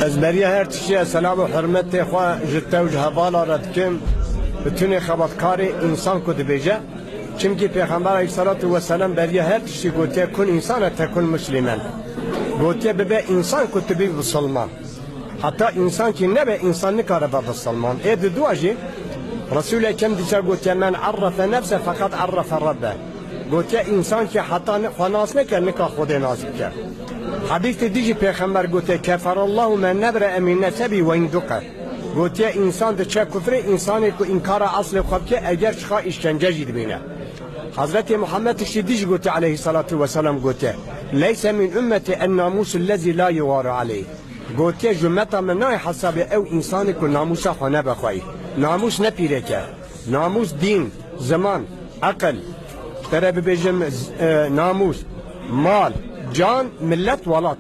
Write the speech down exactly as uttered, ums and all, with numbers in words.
Ez beriya her tiştî selam û hurmetê xwe ji te û ji hevala re dikim. Bi tunê xebatkarê însan ku dibêje. Çimkî Pêxember aleyhissalatu vesselam beriya her tiştî gotiye, "Kun însane tekun muslimen." Gotiye, "Bibe însan ku tu bî bisilman." Heta însan kî nebe însan nikare be bisilman. Ê di dua jî Resûl Ekrem dîsa gotiye, "Men arrafe nefse feqad arrafe Rabbe." Gotiye, "Însan kî heta ni-, xwe nas neke, nika Xwedê nas bike." Hedîsê dî jî Pêxember gotiye, "Keferallahu men nebre'e min nesebî ve in duqe." Gotiye, "Însan diçe kufrê, însanê ku înkara eslê xwe bike, eger çiqa îşkence jî dibîne." Hazretê Muhammed tiştî dî jî gotiye aleyhissalatu vesselam gotiye, "Leyse min ümmeti en namusu lezî la yugaru aleyh." Gotiye, "Ji ummeta min nayê hesabê ew însanê ku namûsa xwe nebe xweyî." Namûs ne pîrek e. Namûs dîn, ziman, eqil. Tere bibêjim, z-, e, namûs, mal, can, millet, welat.